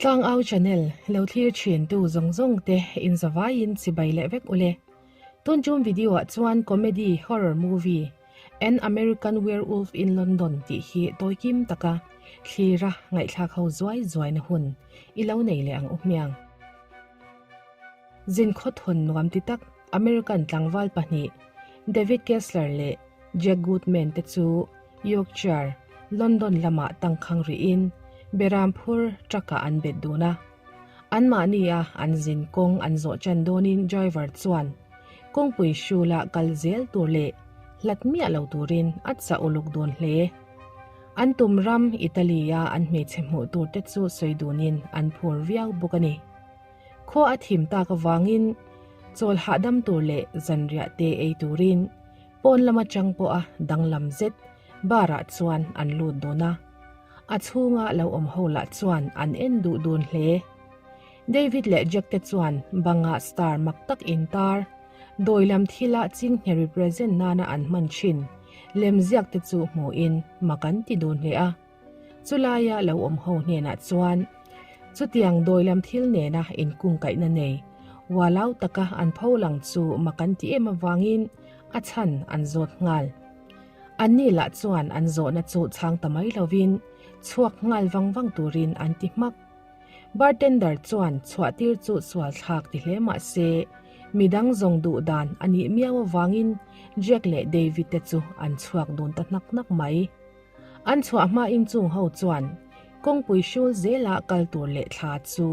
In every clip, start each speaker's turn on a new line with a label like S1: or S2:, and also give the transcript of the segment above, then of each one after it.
S1: Tlangau channel lo thlir thin tu zawng zawng te in zavaiin chibai leh vek ule. Tun tum video ah chuan comedy horror movie An American Werewolf in London tih hi tawi kim taka thlira ngaihthlak ho zuai zuai na hun i lo nei leh ang u hmiang. Zin khawthawn nuam ti tak American tlangval pahnih David Kessler leh Jack Goodman te chu Yorkshire, London lamah tangkhang rihin Beramphur truck-ah an bet dun a. Anmahnia an zin kawng an zawh chan dawnin driver chuan kawngpui hrula kal zel tur leh hlat miah lo turin a chah uluk dawn hle. An tum ram Italy-a an hmeichhe hmuh tur te chu sawi dunin an phur viau bawk a ni. Khua a thim tak avangin chawl hahdam tur leh zanriah te ei turin pawn lam atang pawha danglam zet bar-ah chuan an lut dun a. A chhunga lo awm ho lah chuan an en duh dun hle. David leh Jack te chuan banga star mak tak intar, dawi lam thila chinghne represent nana an hman thin lemziak te chu hmuhin mak an ti dun hle a. Chulaia lo awm ho hnenah chuan chutiang dawi lam thil nena inkungkaihna nei ualau taka an pho lang chu mak an ti em avangin a chhan an zawt nghal. Anni lah chuan an zawhna chu chhang ta mai lovin chhuak nghal vang vang turin an ti hmak. Bartender chuan chhuahtir chu sual thlak ti hle mah se, midang zawng duh dan a nih miau avangin Jack leh David te chu an chhuak dun ta hnak hnak mai. An chhuah hmain chung ho chuan kawngpui hrul zela kal tur leh thla chu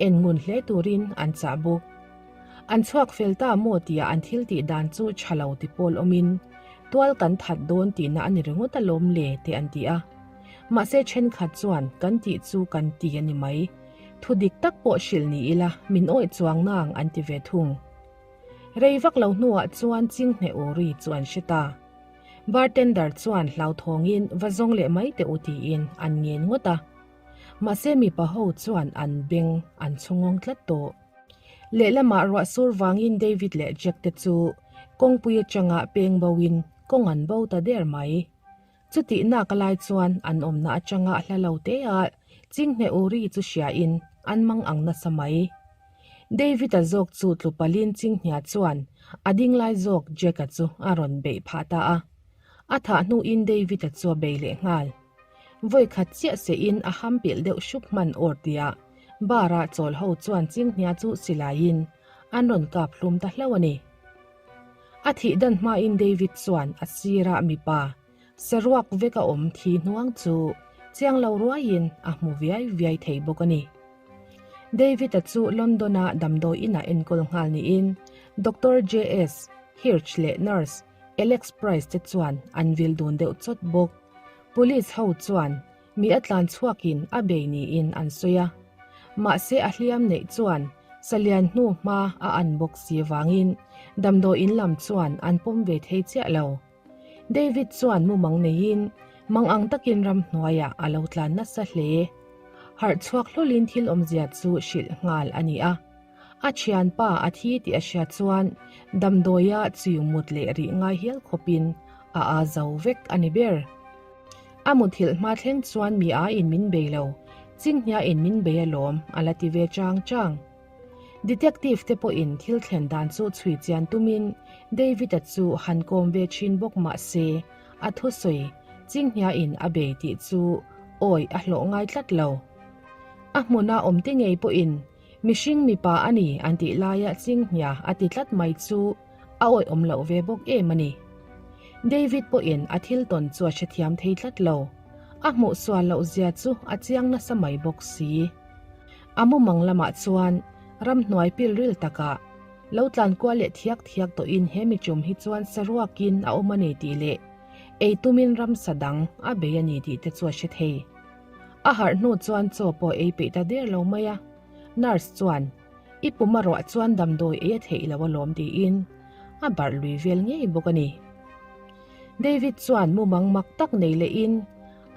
S1: en ngun hle turin an chah bawk. An chhuak fel ta maw tia an thil tih dan chu tha lo ti pawl awmin tual kan that dawn tihna a ni ringawt alawm le te an ti a. Mahse thenkhat chuan kan tih chu kan ti a ni mai. Thu dik tak pawh hrilh ni ila min awih chuang nang an ti ve thung. Rei vak lo hnuah chuan chinghne uri chu an hre ta. Bartender chuan hlauthawngin va zawng leh mai teh u tiin an ngen ngawt a. Mahse mipa ho chuan an beng an chhungawng tlat tawh. Lehlamah ruah sur vangin David leh Jack te chu kawngpui atanga peng boin kawng an bo ta der mai. Chutih nak lai chuan an awmna atanga hla lo te a chinghne uri chu hriain an mang ang nasa mai. David-a zawk chu tlu palin chinghnia chuan a ding lai zawk Jack-a chu a rawn beih phah ta a. A thah hnuin David-a chu a bei leh nghal. Vawi khat chiah sehin a ham pilh deuh hrup hman awr tia bar-a chawl ho chuan chinghnia chu silaiin an rawn kap hlum ta hlauh a ni. A thih dan hmain David chuan a sirah mipa saruak vek a awm thi hnuang chu chiang lo ruaiin a hmu viai viai thei bawk a ni. David-a chu London-a damdawi inah enkawl nghal niin Doctor JS Hirsch leh nurse Alex Price te chuan an vil dun deuh chawt bawk. Police ho chuan Mi a tlan chhuakin a bei niin an sawi a. Mahse a hliam neih chuan salian hnu hma a an bawk si vangin damdawi in lam chuan an pawm ve thei chiah lo. David chuan mumang neiin mang ang takin ramhnuaiah a lo tlan nasa hle. Harh chhuak hlawlin thil awmzia chu hrilh nghal a ni a. A thianpa a thi tih a hriat chuan damdawia chiu mut leh rih ngai hial khawpin a aa zo vek a ni ber. A muthilh hma thleng chuan mi aiin min bei lo, chinghniain min bei alawm a la ti ve chang chang. Detective te pawhin thil thlen dan chu chhui chian tumin David-a chu han kawm ve thin bawk mah se a thusawi chinghniain a bei tih chu awi a hlawh ngai tlat lo. A hmuna awmte ngei pawhin Mihring mipa a ni an tih laia chinghnia a ti tlat mai chu a awihawm loh ve bawk em a ni. David pawhin a thil tawn chu a hrethiam thei tlat lo. A hmuh sual loh zia chu a chiang nasa mai bawk si. A mumang lamah chuan ramhnuai pilril takah lo tlan kual leh thiak thiak tawhin he michum hi chuan saruakin a awm a ni tih leh ei tumin ramsa dang a bei a ni tih te chu a hre thei. A harh hnu chuan chaw pawh ei peih ta der lo mai a, nurse chuan, I pum a ruah chuan damdawi ei a theih lo alawm tiin a barh lui vel ngei bawk a ni. David chuan mumang mak tak nei lehin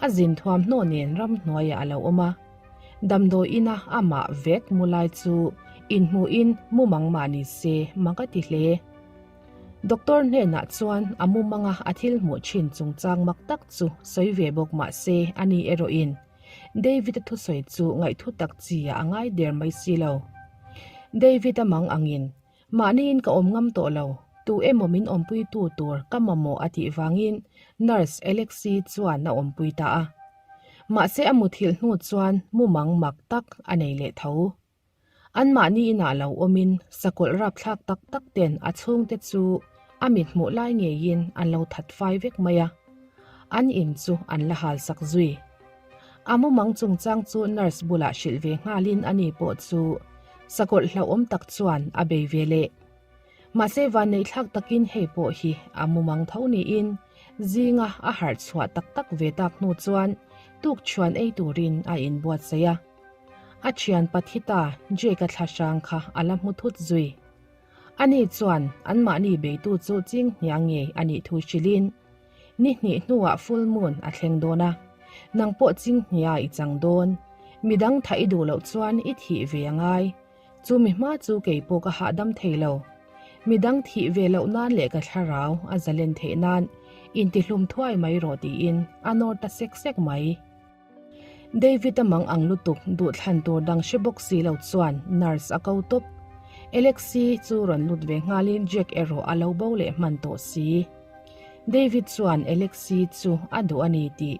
S1: a zin thuamhnaw nen ramhnuaiah a lo awm a, damdawi ina amah vek mu lai chu inhmuhin mumang mah ni se mak a ti hle. Doctor hnenah chuan a mumanga a thil hmuh thin chungchang mak tak chu sawi ve bawk mah se a ni erawhin. David-a thusawi chu ngaihthu tak chi ah a ngai der mai si lo. David-a mang angin, Mahniin ka awm ngam tawh lo, tu emaw min awmpuitu tur ka mamawh a tih vangin Nurse Alexi chuan a awmpui ta a. Mahse a muthilh hnu chuan mumang mak tak a nei leh tho. Anmahni inah lo awmin sakawlh rapthlak tak tak ten a chhungte chu a mit hmuh lai ngeiin an lo that fai vek mai a, an in chu an la hal sak zui. A mumang chungchang chu nurse bulah hrilh ve nghalin ani pawh chu sakawlh hlauhawm tak chuan a bei ve leh. Mahse vanneihthlak takin hei pawh hi a mumang tho niin zinga a harh chhuah tak tak ve tak hnu chuan tukchhuan ei turin a inbuatsaih a. A thian Pathita Jake-a thla hrang kha a la hmu thut zui. Ani chuan anmahni beitu chu ching hniang ngei a nih thu hrilhin, Ni hnih hnuah full moon a thleng dawn a, nang pawh ching hnia i chang dawn. Midang tha i duh loh chuan i thih ve a ngai. Chu mi hma chu kei pawh ka hahdam thei lo. Midang thih ve loh nan leh ka thlarau a zalen theih nan intihlum thuai mai rawh tiin a nawr ta sek sek mai. David a mang ang lutuk duhthlan tur dang hre bawk si lo chuan nurse a ko tawp. Alexi chu rawn lut ve nghalin Jack erawh a lo bo leh hman tawh si. David chuan Alexi chu a duh a ni tih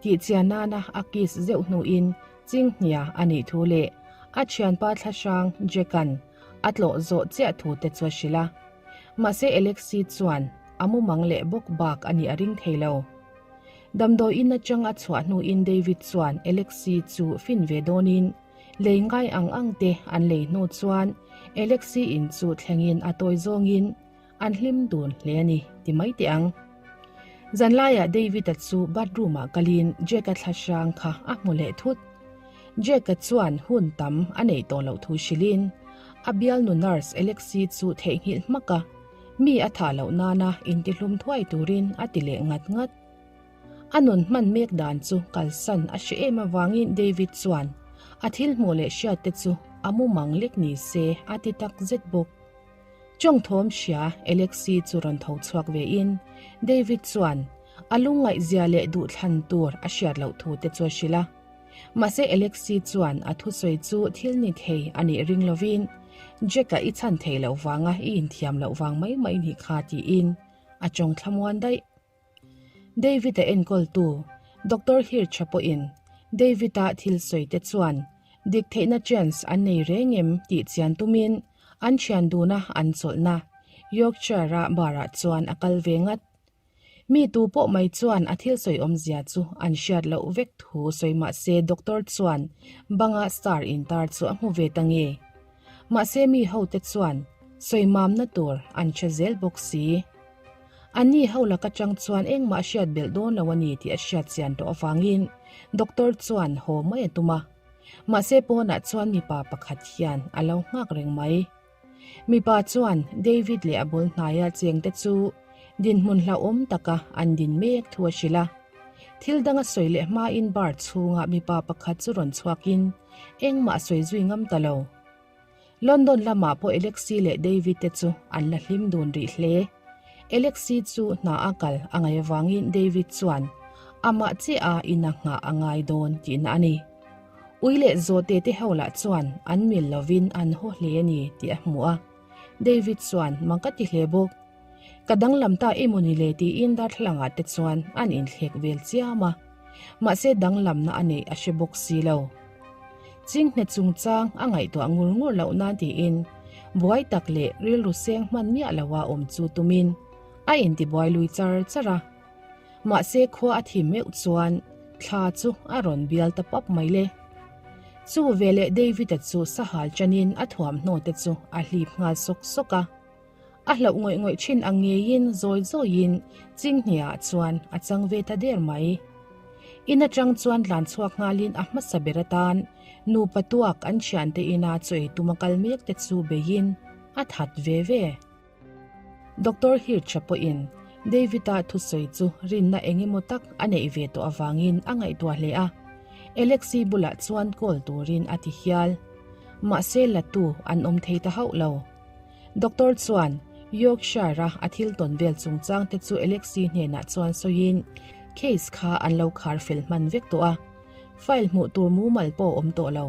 S1: tihchian nana a kiss zeuh hnuin Chinghnia a nih thu leh a thianpa thlahrang Jack-a'n a tlawh zawh chiah thu te chu a hrilh a. Mahse Alexi chuan a mumang leh bawk bak a nih a ring thei lo. Damdawi in atang a chhuah hnuin David chuan Alexi chu fin ve dawnin lei ngai ang ang te an lei hnu chuan Alexi in chu thlengin a tawi zawngin an hlim dun hle a ni ti mai teh ang. Zanlaiah David-a chu bathroom ah kalin Jack-a thla hrang kha a hmu leh thut. Jack-a chuan hun tam a neih tawh loh thu hrilhin a bialnu nurse Alexi chu theihnghilh hmak a. Mi a thah loh nana intihlum thuai turin a ti leh ngat ngat. A nun hman mek dan chu kalsan a hre em avangin David chuan a thil hmuh leh hriat te chu a mumang lek ni se a ti tak zet bawk. Chawngthawm hria Alexi chu rawn tho chhuak ve in David chuan a lungngaihzia leh duhthlan tur a hriat loh thu te chu a hrilh a. Mahse Alexi chuan a thusawi chu thil ni thei a nih ring lovin Jack-a i chhan theih loh vanga i inthiam loh vang mai mai nih kha tiin a tawng thlamuan daih. David-a enkawltu Doctor Hirch-a pawhin David-a thil sawi te chuan dik theihna chance an nei reng em tih chian tumin an thian duna an chawlhna Yorkshire-a bar-ah chuan a kal ve ngat. Mi tu pawh mai chuan a thil sawi awmzia chu an hriat loh vek thu sawi mah se doctor chuan banga star intar chu a hmu ve ta nge. Mahse mi hote chuan sawi mamna tur an hre zel bawk si. Anni ho lak atang chuan engmah hriat belh dawn lo a ni tih a hriat chian tawh avangin doctor chuan haw mai a tum a. Mahse pawnah chuan mipa pakhat hian a lo nghak reng mai. Mipa chuan David leh a bul hnaia chengte chu dinhmun hlauhawm taka an din mek thu a hrilh a. Thil dang a sawi leh hmain bar chhungah mipa pakhat chu rawn chhuakin engmah a sawi zui ngam ta lo. London lamah pawh Alexi leh David te chu an la hlim dun rih hle. Alexi chu hna a kal a ngaih avangin David chuan amah chiah a ina nghah a ngai dawn tihna a ni. Ui leh zawhte te ho lah chuan an mil lovin an haw hle a ni tih a hmu a. David chuan mak a ti hle bawk. Ka danglam ta emaw ni le tiin darthlalangah te chuan an inthlek vel chiam a. Mahse danglamna a neih a hre bawk si lo. Chinghne chungchang a ngaihtuah ngur ngur loh nan tiin buai tak leh rilru seng hman miah loha awm chu tumin a intibuai lui char char a. Mahse khua a thim meuh chuan thla chu a rawn bial ta pap mai le. Chu veleh David-a chu sahal chanin a thuamhnaw te chu a hlip nghal sawk sawk a. A hlauh ngawih ngawih thin ang ngeiin zawi zawiin Chinghne-ah chuan a chang ve ta der mai. In atang chuan tlan chhuak nghalin a hmasa ber atan nupa tuak an thiante ina chaw ei tum a kal mek te chu beiin a that ve ve. Doctor Hirch-a pawhin David-a thusawi chu rinna eng emaw tak a neih ve tawh avangin a ngaihtuah hle a, Alexi bulah chuan call turin a ti hial. Mahse latu an awm thei ta hauh lo. Doctor chuan Yorkshire-a a thil tawn vel chungchang te chu Alexi hnenah chuan sawiin case kha an lo khar fel hman vek tawh a. File hmuh tur mumal pawh a awm tawh lo.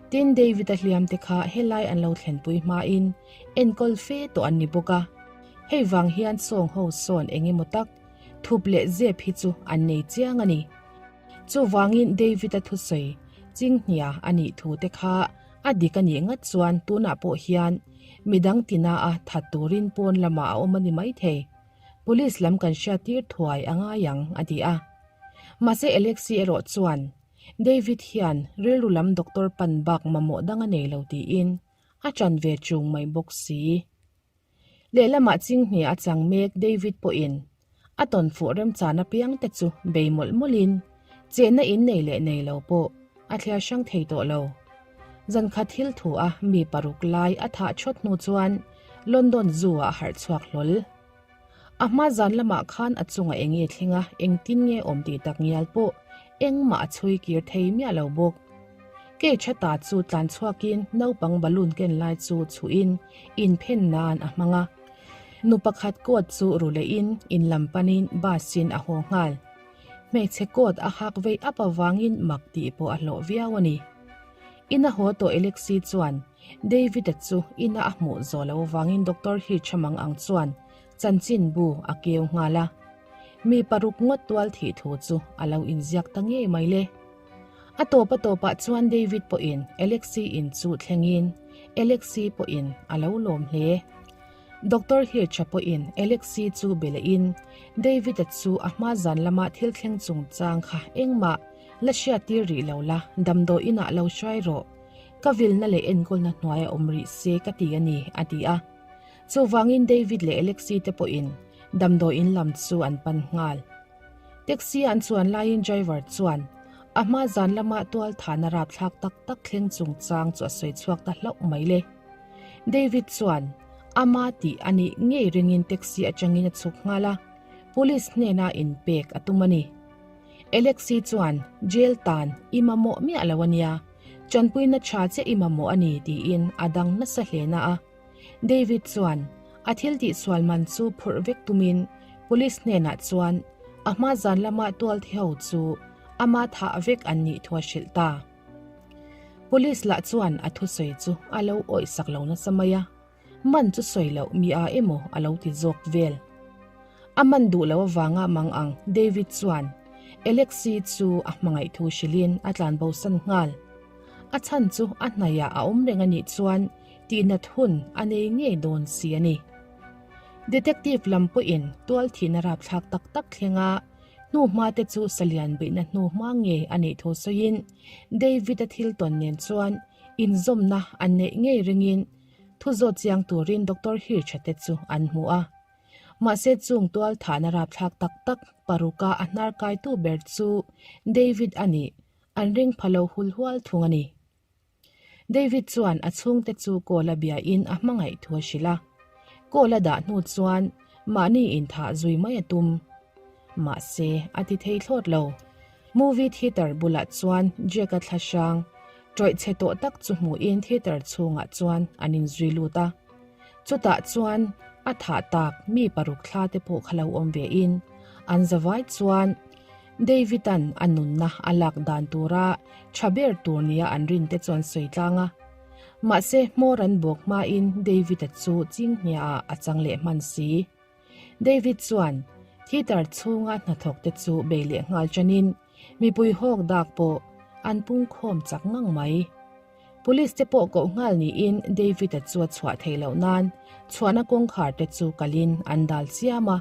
S1: Tin, David-a hliam te kha helai an lo thlenpui hmain enkawl fe tawh an ni bawk a. Hei vang hian sawng ho sawn eng emaw tak thup leh zep hi chu an nei chiang a ni. Chuvangin David-a thusawi chinghnia a nih thu te kha a dik a nih ngat chuan tunah pawh hian midang tina a that turin pawn lamah a awm a ni maithei. Police lam kan hriattir thuai a ngai ang, a ti a. Mahse Alexi erawh chuan David hian rilru lam doctor pan bak mamawh dang a nei lo tiin a ṭan ve chung mai bawk si. Lehlamah chinghnia a chang mek David pawhin a tawnfuh remchan apiang te chu bei mawlh mawlhin chenna in nei leh nei lo pawh a thliar hrang thei tawh lo. Zankhat thil thu a mi paruk lai a thah thawt hnu chuan London Zoo ah a harh chhuak hlawl. A hma zan lamah khan a chungah eng nge thleng a, engtin nge awm tih tak ngial pawh engmah a chhui kir thei miah lo bawk. Kei tha ta chu tlan chhuakin naupang balloon ken lai chu chhuhin inphen nan a hmang a. Nu pakhat coat chu ru lehin in lam panin bus in a haw nghal. Hmeichhe coat a hak vei ap avangin mak tih pawh a hlawh viau a ni. Ina haw tawh Alexi chuan David-a chu ina a hmuh zawh lo avangin Doctor Hitchamang ang chuan chanchin bu a keu nghal a. Mi paruk ngawt tual thih thu chu a lo inziak ta ngei mai le. A tawp a tawpah chuan David pawhin Alexi in chu thlengin Alexi pawhin a lo lawm hle. Doctor Hircha pawhin Alexi chu be lehin David-a chu a hma zan lama thil thleng chungchang kha engmah la hriattir rih lo la, damdawi inah lo hruai rawh. Ka vilna leh enkawlna hnuaia awm rih se ka ti a ni, a ti a. Chuvangin David leh Alexi te pawhin damdawi in lam chu an pan nghal. Taxi an chuan laiin driver chuan a hma zan lama tual thahna rapthlak tak tak thleng chungchang chu a sawi chhuak ta hlauh mai le. David chuan ama tih a nih ngei ringin taxi atangin a chhuk nghal a, police hnena inpek a tum a ni. Alexi chuan jail tan i mamawh miah lo a nia, tanpuina tha che i mamawh a ni tiin a dang nasa hle na a. David chuan a thil tihsual man chu phurh vek tumin police hnenah chuan a hma zan lama tualthi ho chu ama thah vek an nih thu a hrilh ta. Police lah chuan a thusawi chu a lo awihsak lo nasa mai a, man chu sawi loh mi a emaw a lo ti zawk vel. A man duh lo avanga mang ang David chuan Alexi chu a hmangaih thu hrilhin a tlanbosan nghal. A chhan chu a hnaihah a awm reng a nih chuan tihnat hun a nei ngei dawn si a ni. Detective lam pawhin tual thihna rapthlak tak tak thlenga hnuhma te chu salian beihna hnuhma ngei a nih thu sawiin David-a thil tawn nen chuan inzawmna an neih ngei ringin thu zawt chiang turin Doctor Hircha te chu an hmu a. Mahse chung tual thahna rapthlak tak tak paruka a hnar kaitu ber chu David a nih an ring pha lo hul hual thung a ni. David chuan a chhungte chu call a biain a hmangaih thu a hrilh a. Call a dah hnu chuan mahni inthah zui mai a tum. Mahse, a ti thei thlawt lo. Movie theatre bulah chuan Jack-a thla hrang tawih chhe tawh tak chu hmuhin theatre chhungah chuan an inzui lut a. Chutah chuan a thah tak mi paruk thla te pawh kha lo awm vein an zavai chuan David-a'n a nunna a lak dan tura tha ber tur nia an rinte chuan sawi tlang a. Mahse, hmawr an bawk hmain David-a chu chinghniaah a chang leh hman si. David chuan theatre chhunga hnathawkte chu bei leh nghal tanin mipui hawk dak pawh an pungkhawm chak ngang mai. Police te pawh koh nghal niin David-a chu a chhuah theih loh nan chhuahna kawngkhar te chu kalin an dal chiam a.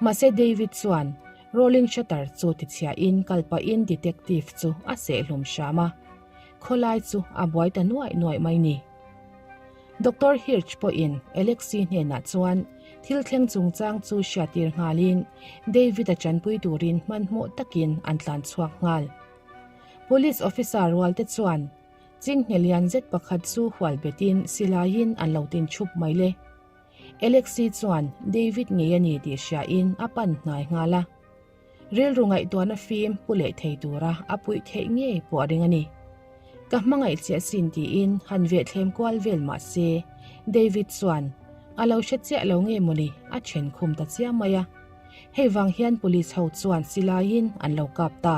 S1: Mahse David chuan rolling shutter chu tichhiahin kal pahin detective chu a sehhlum hram a. Khawlai chu a buai ta nuaih nuaih mai ni. Doctor Hirsch pawhin Alexei hnenah chuan thil thleng chungchang chu hriattir nghalin David-a chanpui turin hmanhmawh takin an tlan chhuak nghal. Police officer rual te chuan chinghne lian zet pakhat chu hual betin silaiin an lo tin thup mai le. Alexi chuan David ngei a ni tih hriain a pan hnai nghal a. Rilru ngaihtuahna fim pu leh thei tura a puih theih ngei pawh a ring a ni. Ka hmangaih che asin tiin han vehthlem kual vel mah se David chuan a lo hre chiah lo nge mawni a then khum ta chiam mai a. Hei vang hian police ho chuan silaiin an lo kap ta.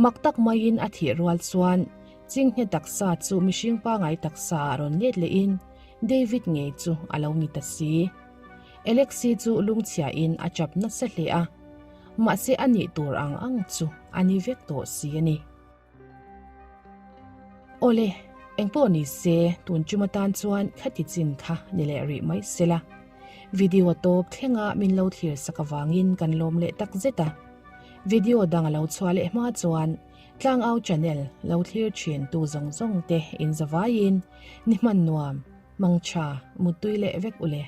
S1: Mak tak maiin a thih rual chuan chinghne taksa chu mihring pangai taksa ah rawn let lehin David ngei chu a lo ni ta si. Alexi chu lungchhiain a chap nasa hle a, mahse a nih tur ang ang chu a ni vek tawh si a ni. Awle, engpawh ni se tun tum atan chuan khati chin kha ni leh rih mai sela. Video tawp thlenga min lo thlir sak avangin kan lawm leh tak zet a. Video dang a lo chhuah leh hma chuan Tlangau channel lo thlir thin tu zawng zawng te in zavaiin ni hman nuam, mangtha, muttui leh vek ule.